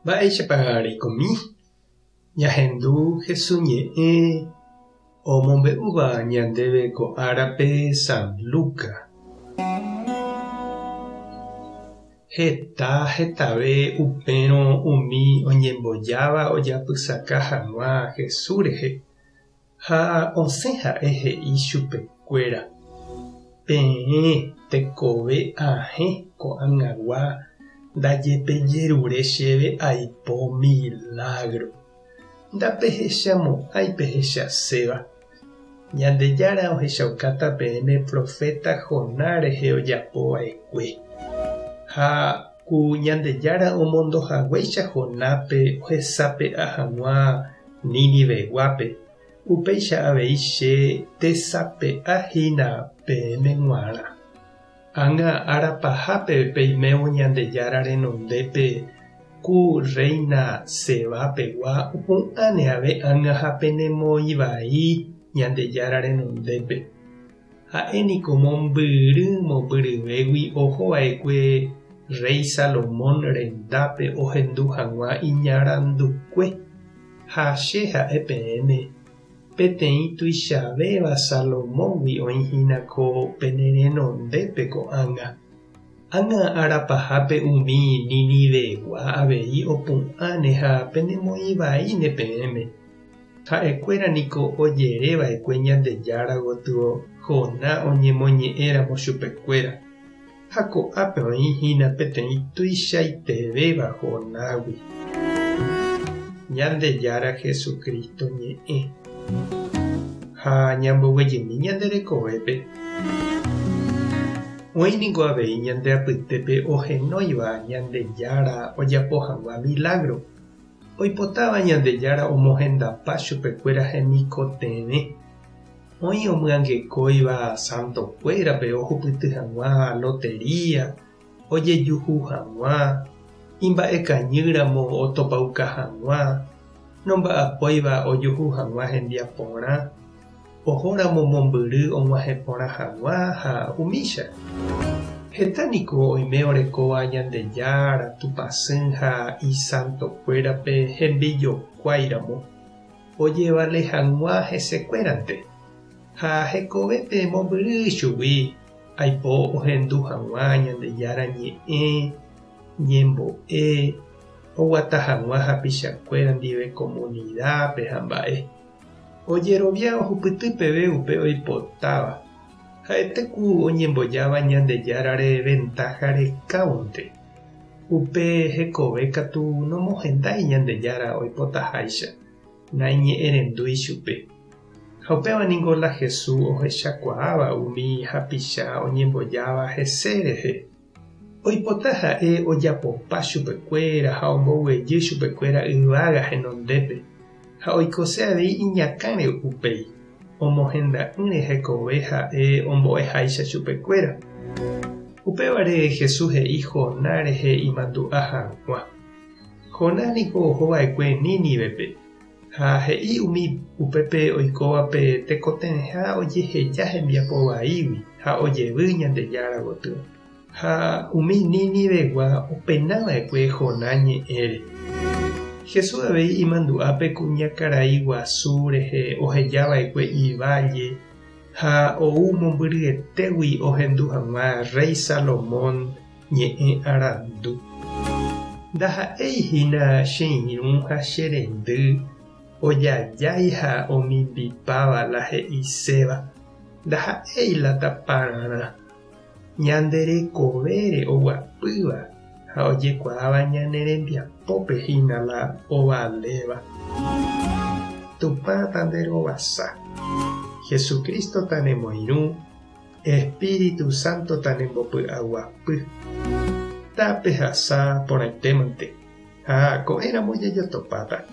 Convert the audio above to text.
Mba'éichapa reikomi? Ñahendu Jesús ñe'ẽ omombe'úva ñandéve ko árape San Lucas. Heta hetave upérõ umi oñembojáva ojapysaka hag̃ua Jesús rehe, ha osẽ ha'e he'i chupekuéra, Peẽ tekove ahẽ ko'ag̃agua ndajepejerure chéve aipo milágro. Ndapehechamo'ãi pehechaséva. Ñandejára ohechaukáta peẽme proféta Jonás rehe ojapo va'ekue. Ha ku Ñandejára omondo haguéicha Jonáspe ohesape'a hag̃ua Niniveguápe, upéicha avei che tesape'a hína peẽme g̃uarã. Ág̃a ára pahápe peimévo Ñandejára renondépe ku rréina Seba pegua opu'ãne ave ág̃a ha penemoĩ vai Ñandejára renondépe. Ha'e niko mombyry mombyryvégui oho va'ekue rréi Salomón rendápe ohendu hag̃ua iñarandukue. Ha che ha'e peẽme, Peteĩ tuichavéva Salomóngui oĩ hína ko pene renondépe ko'ág̃a. Ág̃a ára pahápe umi Ninivegua avei opu'ãne ha penemoĩ vaíne peẽme. Ha'ekuéra niko ojere va'ekue Ñandejára gotyo Joná oñemoñe'ẽramo chupekuéra. Ha ko'ápe oĩ hína peteĩ tuichaitevéva Jonágui. Ñandejára Jesucristo ñe'ẽ. Ha ñamboguejymi ñande rekovépe. Oĩ ningo avei ñande apytépe ohenóiva Ñandejára ojapo hag̃ua milágro, oipotáva Ñandejára omohendapa chupekuéra hemikotevẽ. Oĩ omyangekóiva santokuérape ohupyty hag̃ua lotería, ojejuhu hag̃ua, imba'ekañýramo otopauka hag̃ua, nomba'apóiva ojuhu hag̃ua hembiaporã, ohóramo mombyry og̃uahẽ porã hag̃ua ha umícha. Heta niko oime orekóva Ñandejára, Tupãsy ha isantokuérape hembijokuáiramo. Ojevale hag̃ua hesekuérante, ha hekovépe mombyry chugui aipo ohendu hag̃ua Ñandejára ñe'ẽ, ñembo'e, oguata hag̃ua hapichakuéra ndive komunidápe ha mba'e. Ojerovia ohupyty peve upe oipotáva, ha'ete ku oñembojáva Ñandejárare ventáha rekáunte. Upe hekove katu nomohendái Ñandejára oipotaháicha, naiñe'ẽrendúi chupe. Ha upéva ningo la Jesús ohechakuaáva umi hapicha oñembojáva hese rehe. Oipota ha'e ojapopa chupekuéra ha omboguejy chupekuéra yvága henondépe, ha oikose avei iñakãre upéi. Omohenda'ỹre hekove ha'e ombo'eháicha chupekuéra. Upévare Jesús he'i Jonás rehe imandu'a hag̃ua. Jonás niko oho va'ekue Nínivepe, ha he'i umi upépe oikóvape tekotevẽha ojeheja hembiapo vaígui ha ojevy Ñandejára gotyo. Ha umi Ninivegua opena va'ekue Jonás ñe'ẽre. Jesús avei imandu'a pe kuñakarai guasu rehe oheja va'ekue iválle ha ou mombyryetégui ohendu hag̃ua rréi Salomón ñe'ẽ arandu. Ndaha'éi hína che irũ ha che rendy ojajái ha omimbipáva la he'iséva, ndaha'éi la tapararã. Ñande rekovére oguapýva ha ojekuaáva ñane rembiapópe hína la ovaléva. Tupã tanderovasa. Jesucristo tanemoirũ, Espíritu Santo tanembopy'aguapy. Tapehasa porãitémante ha ko'ẽramo jajotopáta.